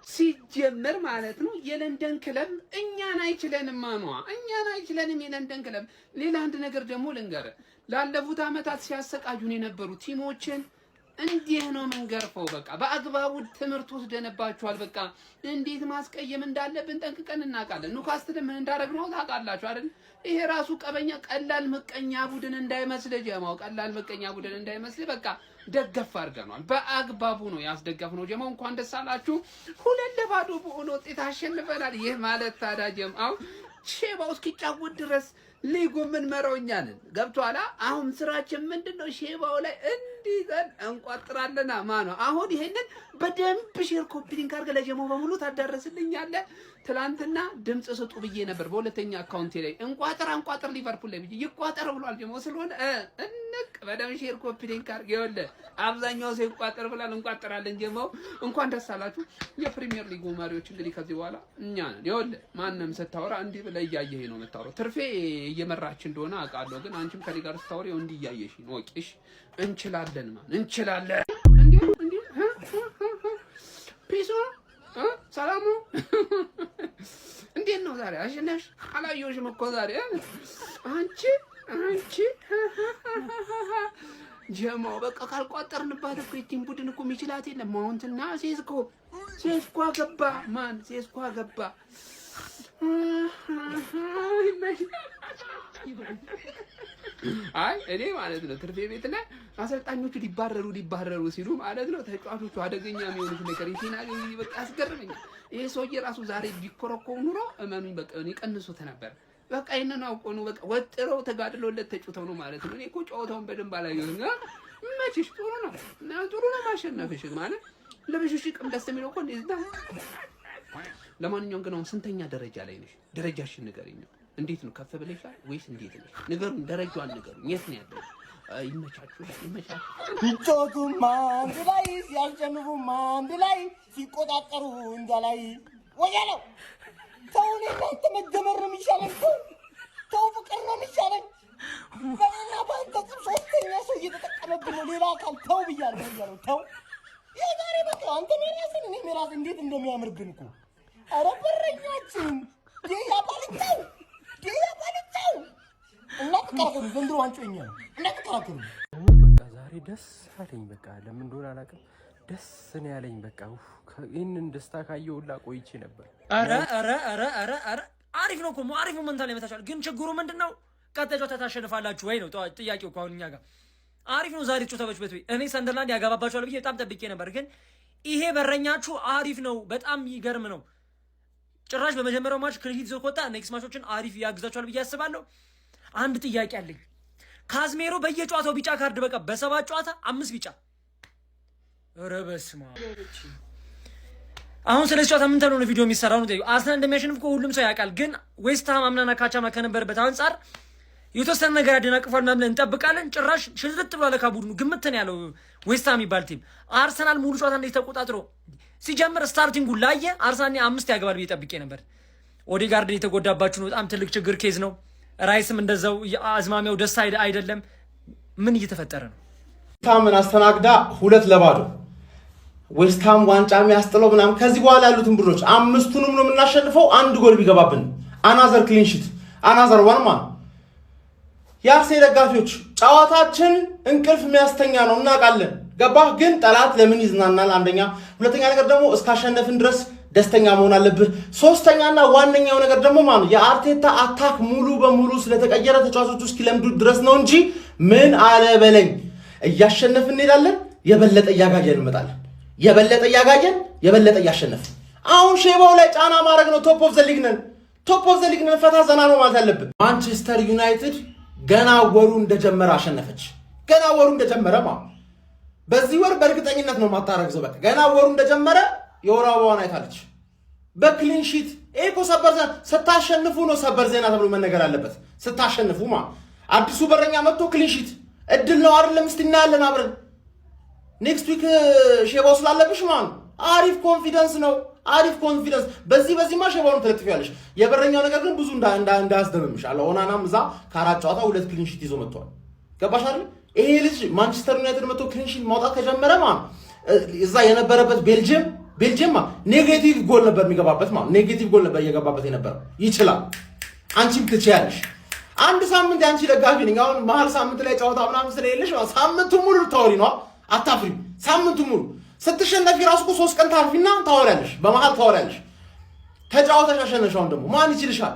ሲጀመር ማለት ነው የለንደን ክለብ እኛን አይችለንም፣ ማኗ እኛን አይችለንም የለንደን ክለብ። ሌላ አንድ ነገር ደግሞ ልንገርህ፣ ላለፉት ዓመታት ሲያሰቃዩን የነበሩ ቲሞችን እንዲህ ነው የምንገርፈው። በቃ በአግባቡ ትምህርት ወስደንባችኋል። በቃ እንዴት ማስቀየም እንዳለብን ጠንቅቀን እናውቃለን። ኑካስትል ምን እንዳደረግነው ታውቃላችሁ አይደል? ይሄ ራሱ ቀበኛ ቀላል ምቀኛ ቡድን እንዳይመስል ጀማው፣ ቀላል ምቀኛ ቡድን እንዳይመስል በቃ ደገፍ አድርገነዋል። በአግባቡ ነው ያስደገፍነው። ጀማው እንኳን ደስ አላችሁ። 2-0 በሆነ ውጤት አሸንፈናል። ይህ ማለት ታዲያ ጀማው ሼባው እስኪጫወት ድረስ ሊጉ የምንመራው እኛ ነን። ገብቶሃል? አሁን ስራችን ምንድን ነው? ሼባው ላይ እንዲዘን እንቋጥራለና ማ ነው። አሁን ይሄንን በደንብ share copy link አድርገህ ለጀማው በሙሉ ታዳረስልኛለህ። ትላንትና ድምፅ ስጡ ብዬ ነበር በሁለተኛ አካውንቴ ላይ፣ እንቋጥር አንቋጥር ሊቨርፑል ላይ ብዬ፣ ይቋጠር ብሏል ጀማው ስለሆነ እንቅ በደንብ share copy link አድርገህ። ይኸውልህ አብዛኛው ሰው ይቋጠር ብሏል። እንቋጥራለን። ጀማው እንኳን ደስ አላችሁ። የፕሪሚየር ሊጉ መሪዎች እንግዲህ ከዚህ በኋላ እኛ ነን። ይኸውልህ ማንም ስታወራ እንዲህ ብለህ እያየህ ነው የምታወራው። ትርፌ እየመራች እንደሆነ አውቃለሁ፣ ግን አንቺም ከኔ ጋር ስታወሪ እንዲህ እያየሽ ነው። ወቂሽ እንችላለን፣ ማን እንችላለን። እንዲህ እንዲህ ፒሱ ሰላሙ እንዴት ነው ዛሬ? አሸነፍሽ? አላየሁሽም እኮ ዛሬ። አንቺ ጀማው በቃ ካልቋጠርንባት እኮ የ team ቡድን እኮ የሚችላት የለም። ማውንትና ሴስኮ አገባ፣ ማን ሴስኮ አገባ። አይ እኔ ማለት ነው ትርፌ ቤት ላይ አሰልጣኞቹ ሊባረሩ ሊባረሩ ሲሉ ማለት ነው ተጫዋቾቹ አደገኛ የሚሆኑት ነገር የቴና በቃ ያስገርመኛል። ይሄ ሰውዬ ራሱ ዛሬ ቢኮረኮም ኑሮ እመኑኝ በቃ ይቀንሱት ነበር። በቃ ይሄንን አውቆ ነው፣ በቃ ወጥረው ተጋድለውለት ተጫውተው ነው ማለት ነው። እኔ እኮ ጨዋታውን በደንብ አላየሁትም። መቼሽ ጥሩ ነው ጥሩ ነው ማሸነፍሽ ማለት ለብሽሽቅም ደስ የሚለው እኮ እንደዚህ። ለማንኛውም ግን አሁን ስንተኛ ደረጃ ላይ ነሽ? ደረጃሽን ንገሪኝ። እንዴት ነው፣ ከፍ ብለሻል ወይስ እንዴት ነሽ? ንገሩኝ፣ ደረጃዋን ንገሩኝ። የት ነው ያለው? ይመቻችሁ፣ ይመቻችሁ። ሲጫወቱም አንድ ላይ፣ ሲያሸንፉም አንድ ላይ፣ ሲቆጣጠሩ እንደ ላይ ወያለው። ተው፣ እኔ እናንተ መደመር ነው የሚሻለን። ተው ተው፣ ፍቅር ነው የሚሻለን። በእኔና በአንተ ጽም ሶስተኛ ሰው እየተጠቀመብን ነው፣ ሌላ አካል። ተው ብያለሁ ብያለሁ። ተው የዛሬ በቃ አንተም የራስን እኔም የራስን እንዴት እንደሚያምርብን እኮ። ኧረ በረኛችን ዴያ ባልቻው ዴያ ባልቻው። እንዳትከራከሩ፣ ዘንድሮ ዋንጫው የእኛ ነው። እንዳትከራከሩ። በቃ ዛሬ ደስ አለኝ። በቃ ለምን እንደሆነ አላውቅም፣ ደስ ነው ያለኝ። በቃ ይህንን ደስታ ካየሁ ሁላ ቆይቼ ነበር። ኧረ ኧረ ኧረ ኧረ ኧረ አሪፍ ነው እኮ፣ አሪፍ momentum ላይ መታችኋል። ግን ችግሩ ምንድን ነው? ቀጣይ ጨዋታ ታሸንፋላችሁ ወይ ነው ጥያቄው እኮ አሁን እኛ ጋር። አሪፍ ነው ዛሬ ጨዋታዎች ወይ እኔ ሰንደርላንድ ያገባባችኋል ብዬ በጣም ጠብቄ ነበር። ግን ይሄ በረኛችሁ አሪፍ ነው፣ በጣም የሚገርም ነው። ጭራሽ በመጀመሪያው match clean sheet ይዞ ከወጣ next match ኦችን አሪፍ ያግዛችኋል ብዬ አስባለሁ። አንድ ጥያቄ አለኝ። ካዝሜሮ በየጨዋታው ቢጫ ካርድ፣ በቃ በሰባት ጨዋታ አምስት ቢጫ። ኧረ በስመ አብ። አሁን ስለዚህ ጨዋታ ምን ተብሎ ነው ቪዲዮ የሚሰራው ነው? አርሰናል እንደሚያሸንፍ እኮ ሁሉም ሰው ያውቃል። ግን ዌስትሃም አምናና ካቻምና ከነበረበት አንጻር የተወሰነ ነገር ያደናቅፏል ምናምን እንጠብቃለን። ጭራሽ ሽልጥጥ ብሎ ለካ ቡድኑ ግምት ነው ያለው ዌስትሃም የሚባል team። አርሰናል ሙሉ ጨዋታ እንዴት ተቆጣጥሮ ሲጀምር starting ኡ ላየ አርሰናል አምስት ያገባል ብዬ ጠብቄ ነበር። ኦዴጋርድን የተጎዳባችሁ ነው፣ በጣም ትልቅ ችግር case ነው። ራይስም እንደዛው አዝማሚያው ደስ አይደለም። ምን እየተፈጠረ ነው? ዌስትሃምን አስተናግዳ 2-0። ዌስትሃም ዋንጫ የሚያስጥለው ምናምን ከዚህ በኋላ ያሉትን ቡድኖች አምስቱንም ነው የምናሸንፈው። አንድ ጎል ቢገባብን another clean sheet, another one man። የአርሴ ደጋፊዎች ጨዋታችን እንቅልፍ የሚያስተኛ ነው እናውቃለን። ገባህ? ግን ጠላት ለምን ይዝናናል? አንደኛ፣ ሁለተኛ ነገር ደግሞ እስካሸነፍን ድረስ ደስተኛ መሆን አለብህ። ሶስተኛና ዋነኛው ነገር ደግሞ ማለት የአርቴታ attack ሙሉ በሙሉ ስለተቀየረ ተጫዋቾቹ እስኪለምዱ ድረስ ነው እንጂ ምን አለ በለኝ እያሸነፍን እንሄዳለን። የበለጠ እያጋየን እንመጣለን። የበለጠ እያጋየን የበለጠ እያሸነፍን። አሁን ሼባው ላይ ጫና ማድረግ ነው። Top of the league ነን። Top of the league ነን። ፈታ ዘና ነው ማለት ያለብን። ማንቸስተር ዩናይትድ ገና ወሩ እንደጀመረ አሸነፈች። ገና ወሩ እንደጀመረ ማለት በዚህ ወር በእርግጠኝነት ነው የማታረግዘው። በቃ ገና ወሩ እንደጀመረ የወር አበባዋን አይታለች በ clean sheet። ይሄ እኮ ሰበር ዜና፣ ስታሸንፉ ነው ሰበር ዜና ተብሎ መነገር አለበት። ስታሸንፉ ማ አዲሱ በረኛ መጥቶ clean sheet እድል ነው አይደለም? እስቲ እናያለን አብረን next week ሼባው ስላለብሽ ማለት አሪፍ confidence ነው። አሪፍ confidence። በዚህማ ሼባውን ትለጥፊያለሽ። የበረኛው ነገር ግን ብዙ እንዳያስደምምሽ አለ። ኦናናም እዛ ከአራት ጨዋታ ሁለት clean sheet ይዞ መጥቷል። ገባሽ አይደል? ይሄ ልጅ ማንቸስተር ዩናይትድ መጥቶ clean sheet ማውጣት ከጀመረ ማለት እዛ የነበረበት ቤልጅየም ቤልጅየም negative ጎል ነበር የሚገባበት ማለት negative ጎል ነበር እየገባበት የነበረው። ይችላል። አንቺም ትችያለሽ። አንድ ሳምንት የአንቺ ደጋፊ ነኝ። አሁን መሀል ሳምንት ላይ ጨዋታ ምናምን ስለሌለሽ ሳምንቱ ሙሉ ልታወሪ ነዋ። አታፍሪም። ሳምንቱ ሙሉ ስትሸነፊ ራሱ እኮ 3 ቀን ታርፊና ታወሪያለሽ። በመሀል ታወሪያለሽ። ተጫውተሽ አሸነፍሽ። አሁን ደግሞ ማን ይችልሻል?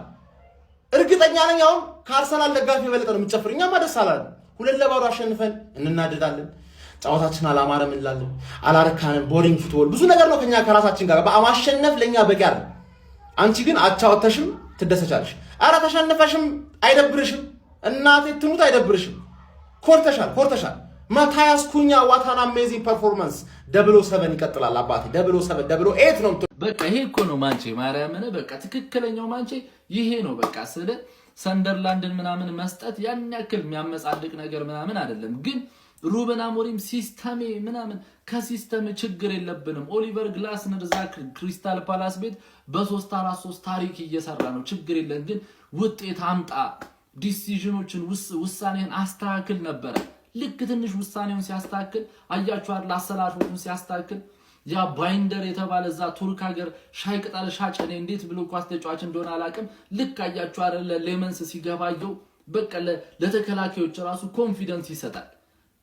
እርግጠኛ ነኝ አሁን ከአርሰናል ደጋፊ የበለጠ ነው የምትጨፍር። እኛማ ደስ አላለን። 2-0 አሸንፈን እንናደዳለን። ጨዋታችን አላማረም እንላለን፣ አላረካንም፣ boring football ብዙ ነገር ነው ከኛ ከራሳችን ጋር ማሸነፍ ለኛ በቂ አይደለም። አንቺ ግን አቻ ወጥተሽም ትደሰቻለሽ። አረ ተሸንፈሽም አይደብርሽም። እናቴ ትሙት አይደብርሽም። ኮርተሻል፣ ኮርተሻል። ማታያስ ኩኛ what an amazing performance። 007 ይቀጥላል አባቴ። 007 008 ነው። በቃ ይሄ እኮ ነው ማንቼ፣ ማርያምን በቃ ትክክለኛው ማንቼ ይሄ ነው። በቃ ስለ ሰንደርላንድን ምናምን መስጠት ያን ያክል የሚያመጻድቅ ነገር ምናምን አይደለም። ግን ሩበን አሞሪም system ኤ ምናምን ከ system ችግር የለብንም። ኦሊቨር ግላስነር እዛ ክሪስታል ፓላስ ቤት በ3-4-3 ታሪክ እየሰራ ነው። ችግር የለን፣ ግን ውጤት አምጣ፣ decision ኦችን ውሳኔን አስተካክል ነበረ። ልክ ትንሽ ውሳኔውን ሲያስተካክል አያችሁ አይደል? አሰላለፉን ሲያስተካክል ያ ባይንደር የተባለ እዛ ቱርክ ሀገር ሻይ ቅጠል ሻጭ፣ እኔ እንዴት ብሎ ኳስ ተጫዋች እንደሆነ አላውቅም። ልክ አያችሁ አይደለ? ሌመንስ ሲገባየው በቃ ለተከላካዮች ራሱ confidence ይሰጣል።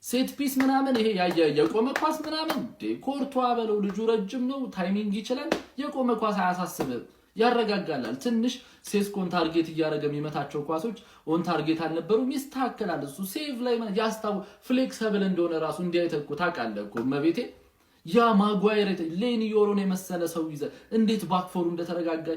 Set piece ምናምን ይሄ ያየ የቆመ ኳስ ምናምን ኮርቷ በለው፣ ልጁ ረጅም ነው፣ timing ይችላል። የቆመ ኳስ አያሳስብም፣ ያረጋጋላል። ትንሽ ሴስኮን target እያደረገ የሚመታቸው ኳሶች on target አልነበሩም፣ ይስተካከላል። እሱ save ላይ ያስታው flexible እንደሆነ ራሱ እንዲያይተኩ ታውቃለህ እኮ መቤቴ። ያ ማጓየር ሌኒ ዮሮን የመሰለ ሰው ይዘ እንዴት back four ኡ እንደተረጋጋ።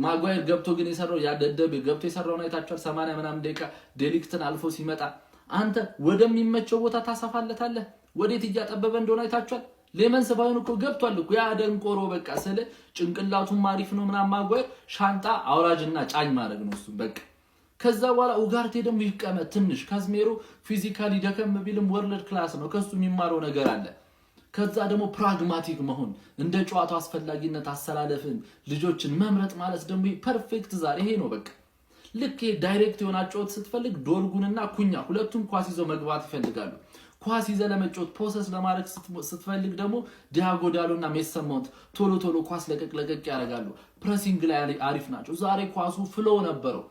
ማጓየር ገብቶ ግን የሰራው ያ ደደብ ገብቶ የሰራውን አይታችኋል። 80 ምናምን ደቂቃ ዴሊክትን አልፎ ሲመጣ አንተ ወደሚመቸው ቦታ ታሰፋለታለህ። ወዴት እያጠበበ እንደሆነ አይታችኋል። ሌመንስ ባይሆን እኮ ገብቷል እኮ ያ ደንቆሮ። በቃ ስለ ጭንቅላቱም አሪፍ ነው ምናምን። ማጓየር ሻንጣ አውራጅና ጫኝ ማድረግ ነው እሱ በቃ። ከዛ በኋላ ኡጋርቴ ደግሞ ይቀመጥ ትንሽ። ካዝሜሮ physically ደከም ቢልም world class ነው። ከሱ የሚማረው ነገር አለ። ከዛ ደግሞ pragmatic መሆን፣ እንደ ጨዋታው አስፈላጊነት አሰላለፍን ልጆችን መምረጥ ማለት ደግሞ perfect ዛሬ ይሄ ነው በቃ። ልክ direct የሆነ አጨዋወት ስትፈልግ ዶርጉንና ኩኛ ሁለቱም ኳስ ይዘው መግባት ይፈልጋሉ። ኳስ ይዘ ለመጫወት possess ለማድረግ ስትፈልግ ደግሞ ዲያጎ ዳሎና ሜሰን ማውንት ቶሎ ቶሎ ኳስ ለቀቅ ለቀቅ ያደርጋሉ። Pressing ላይ አሪፍ ናቸው። ዛሬ ኳሱ flow ነበረው።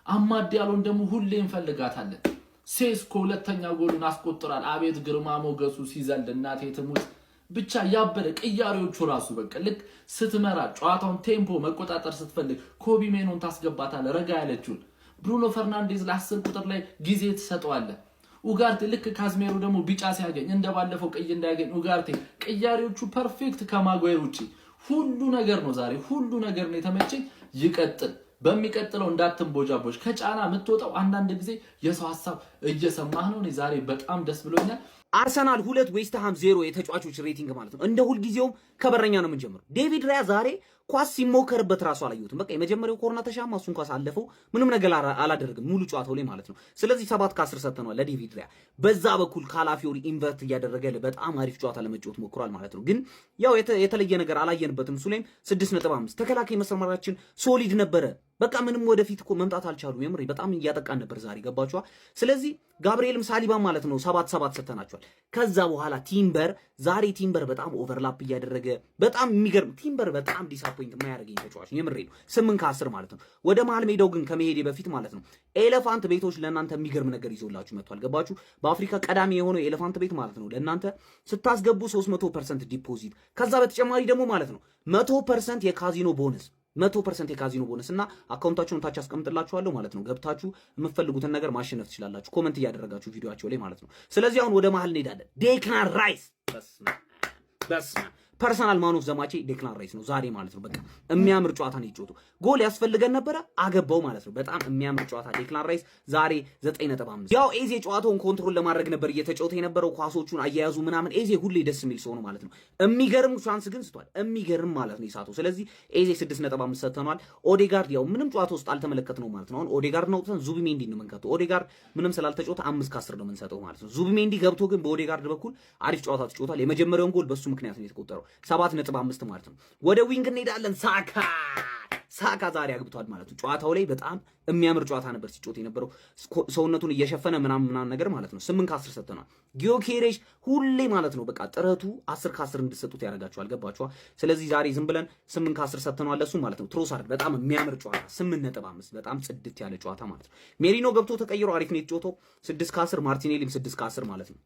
አማድ ዲያሎን ደግሞ ሁሌ እንፈልጋታለን። ሴስኮ ሁለተኛ ጎሉን አስቆጥሯል። አቤት ግርማ ሞገሱ ሲዘል፣ እናቴ ትሙት ብቻ ያበደ። ቅያሬዎቹ ራሱ በቃ ልክ ስትመራ ጨዋታውን tempo መቆጣጠር ስትፈልግ ኮቢ ሜኖን ታስገባታለህ፣ ረጋ ያለችውን ብሩኖ ፈርናንዴዝ ለ10 ቁጥር ላይ ጊዜ ትሰጠዋለህ። ኡጋርቴ ልክ ካዝሜሮ ደግሞ ቢጫ ሲያገኝ እንደ ባለፈው ቀይ እንዳያገኝ ኡጋርቴ። ቅያሬዎቹ perfect ከማጓየር ውጪ ሁሉ ነገር ነው። ዛሬ ሁሉ ነገር ነው የተመቸኝ። ይቀጥል። በሚቀጥለው እንዳትንቦጃቦች። ከጫና የምትወጣው አንዳንድ ጊዜ የሰው ሀሳብ እየሰማህ ነው። እኔ ዛሬ በጣም ደስ ብሎኛል። አርሰናል 2፣ ዌስትሃም 0 የተጫዋቾች rating ማለት ነው። እንደ ሁልጊዜውም ከበረኛ ነው የምንጀምረው። ዴቪድ ራያ ዛሬ ኳስ ሲሞከርበት ራሱ አላየሁትም። በቃ የመጀመሪያው corner ተሻማ፣ እሱን ኳስ አለፈው። ምንም ነገር አላደረግም ሙሉ ጨዋታው ላይ ማለት ነው። ስለዚህ 7 ከ10 ሰጥተነዋል ለዴቪድ ራያ። በዛ በኩል ካላፊዮሪ invert እያደረገ በጣም አሪፍ ጨዋታ ለመጫወት ሞክሯል ማለት ነው። ግን ያው የተለየ ነገር አላየንበትም። እሱ ላይም 6.5። ተከላካይ መስመራችን solid ነበረ። በቃ ምንም ወደፊት እኮ መምጣት አልቻሉም። የምሬ በጣም እያጠቃን ነበር ዛሬ፣ ገባችኋ? ስለዚህ ጋብርኤልም ሳሊባ ማለት ነው 7 7 ሰጥተናቸዋል። ከዛ በኋላ ቲምበር፣ ዛሬ ቲምበር በጣም overlap እያደረገ በጣም የሚገርም፣ ቲምበር በጣም disappoint የማያደርገኝ ተጫዋች ነው። የምሬ ነው። 8 ከ10 ማለት ነው። ወደ መሀል ሜዳው ግን ከመሄዴ በፊት ማለት ነው ኤሌፋንት ቤቶች ለእናንተ የሚገርም ነገር ይዞላችሁ መጥቷል። ገባችሁ? በአፍሪካ ቀዳሚ የሆነው ኤሌፋንት ቤት ማለት ነው ለእናንተ ስታስገቡ 300% deposit፣ ከዛ በተጨማሪ ደግሞ ማለት ነው 100% የ casino bonus፣ 100% የ casino bonus እና account ኣችሁን ታች አስቀምጥላችኋለሁ ማለት ነው። ገብታችሁ የምትፈልጉትን ነገር ማሸነፍ ትችላላችሁ፣ comment እያደረጋችሁ ቪዲዮአቸው ላይ ማለት ነው። ስለዚህ አሁን ወደ መሀል እንሄዳለን። ዴክላን ራይስ፣ በስመ፣ personal man of the match ኤ ዴክላን ራይስ ነው ዛሬ ማለት ነው። በቃ የሚያምር ጨዋታ ነው የተጫወተው። ጎል ያስፈልገን ነበረ፣ አገባው ማለት ነው። በጣም የሚያምር ጨዋታ ዴክላን ራይስ ዛሬ 9.5። ያው ኤዜ ጨዋታውን control ለማድረግ ነበር እየተጫወተ የነበረው፣ ኳሶቹን አያያዙ ምናምን። ኤዜ ሁሌ ደስ የሚል ሰው ነው ማለት ነው። የሚገርም chance ግን ስቷል። የሚገርም ማለት ነው የሳተው። ስለዚህ ኤዜ 6.5 ሰጥተነዋል። ኦዴጋርድ ያው ምንም ጨዋታ ውስጥ አልተመለከትነው ማለት ነው። አሁን ኦዴጋርድ ነው አውጥተን ዙቢሜንዲ ነው የምንከተው። ኦዴጋርድ ምንም ስላልተጫወተ 5 ከ10 ነው የምንሰጠው ማለት ነው። ዙቢሜንዲ ገብቶ ግን በኦዴጋርድ በኩል አሪፍ ጨዋታ ተጫውቷል። የመጀመሪያውን ጎል በሱ ምክንያት ነው የተቆጠረው። 7.5 ማለት ነው። ወደ wing እንሄዳለን። ሳካ፣ ሳካ ዛሬ አግብቷል ማለት ነው። ጨዋታው ላይ በጣም የሚያምር ጨዋታ ነበር ሲጫወት የነበረው፣ ሰውነቱን እየሸፈነ ምናምን ምናምን ነገር ማለት ነው። 8 ከ10 ሰጥተናል። ጊዮኬሬሽ ሁሌ ማለት ነው በቃ ጥረቱ 10 ከ10 እንድሰጡት ያደርጋችኋል። ገባችኋ? ስለዚህ ዛሬ ዝም ብለን 8 ከ10 ሰጥተነዋል ለሱ ማለት ነው። ትሮሳርድ በጣም የሚያምር ጨዋታ 8.5፣ በጣም ጽድት ያለ ጨዋታ ማለት ነው። ሜሪኖ ገብቶ ተቀይሮ አሪፍ ነው የተጫወተው፣ 6 ከ10። ማርቲኔሊም 6 ከ10 ማለት ነው።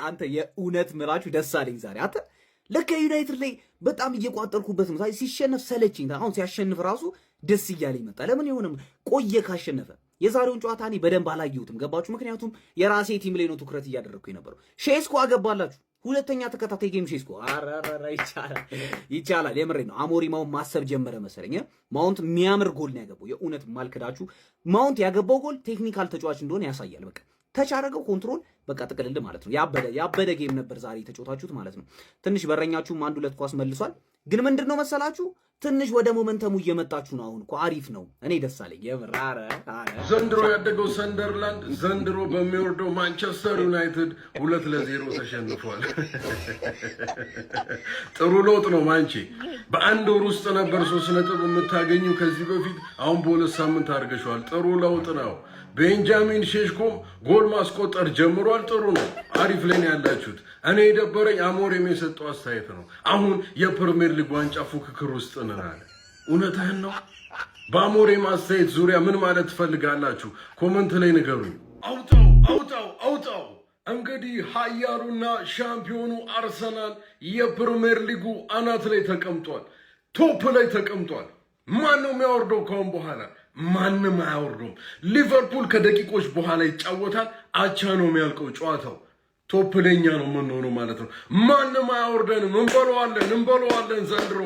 አንተ የእውነት ምላችሁ ደስ አለኝ ዛሬ። አንተ ለካ ዩናይትድ ላይ በጣም እየቋጠርኩበት ነው። ሲሸነፍ ሰለችኝ። አሁን ሲያሸንፍ ራሱ ደስ እያለ ይመጣ። ለምን የሆነም ቆየ ካሸነፈ። የዛሬውን ጨዋታ እኔ በደንብ አላየሁትም። ገባችሁ? ምክንያቱም የራሴ team ላይ ነው ትኩረት እያደረግኩ የነበረው። ሼስኮ አገባላችሁ። ሁለተኛ ተከታታይ game ሼስኮ። አራራራ ይቻላል፣ ይቻላል። የምሬ ነው። አሞሪማውን ማሰብ ጀመረ መሰለኝ። ማውንት የሚያምር ጎል ነው ያገባው። የእውነት ማልክዳችሁ ማውንት ያገባው ጎል technical ተጫዋች እንደሆነ ያሳያል። በቃ touch አደረገው፣ control፣ በቃ ጥቅልል ማለት ነው። ያበደ ያበደ game ነበር ዛሬ የተጫወታችሁት ማለት ነው። ትንሽ በረኛችሁም አንድ ሁለት ኳስ መልሷል። ግን ምንድን ነው መሰላችሁ፣ ትንሽ ወደ momentum ኡ እየመጣችሁ ነው። አሁን እኮ አሪፍ ነው። እኔ ደስ አለኝ የምር። ኧረ ኧረ ዘንድሮ ያደገው ሰንደርላንድ ዘንድሮ በሚወርደው ማንቸስተር ዩናይትድ 2-0 ተሸንፏል። ጥሩ ለውጥ ነው ማንቼ። በአንድ ወር ውስጥ ነበር 3 ነጥብ የምታገኙ ከዚህ በፊት፣ አሁን በ2 ሳምንት አድርገሸዋል። ጥሩ ለውጥ ነው። ቤንጃሚን ሼሽኮም ጎል ማስቆጠር ጀምሯል። ጥሩ ነው። አሪፍ ላይ ነው ያላችሁት። እኔ የደበረኝ አሞሪም የሰጠው አስተያየት ነው። አሁን የፕሪሚየር ሊግ ዋንጫ ፉክክር ውስጥ ነን አለ። እውነትህን ነው። በአሞሪም አስተያየት ዙሪያ ምን ማለት ትፈልጋላችሁ? Comment ላይ ንገሩኝ። አውጣው፣ አውጣው፣ አውጣው። እንግዲህ ኃያሉና ሻምፒዮኑ አርሰናል የፕሪሚየር ሊጉ አናት ላይ ተቀምጧል። Top ላይ ተቀምጧል። ማን ነው የሚያወርደው? ካሁን በኋላ ማንም አያወርደውም። ሊቨርፑል ከደቂቆች በኋላ ይጫወታል። አቻ ነው የሚያልቀው ጨዋታው። Top ላይ እኛ ነው የምንሆነው ማለት ነው። ማንም አያወርደንም። እንበለዋለን፣ እንበለዋለን ዘንድሮ።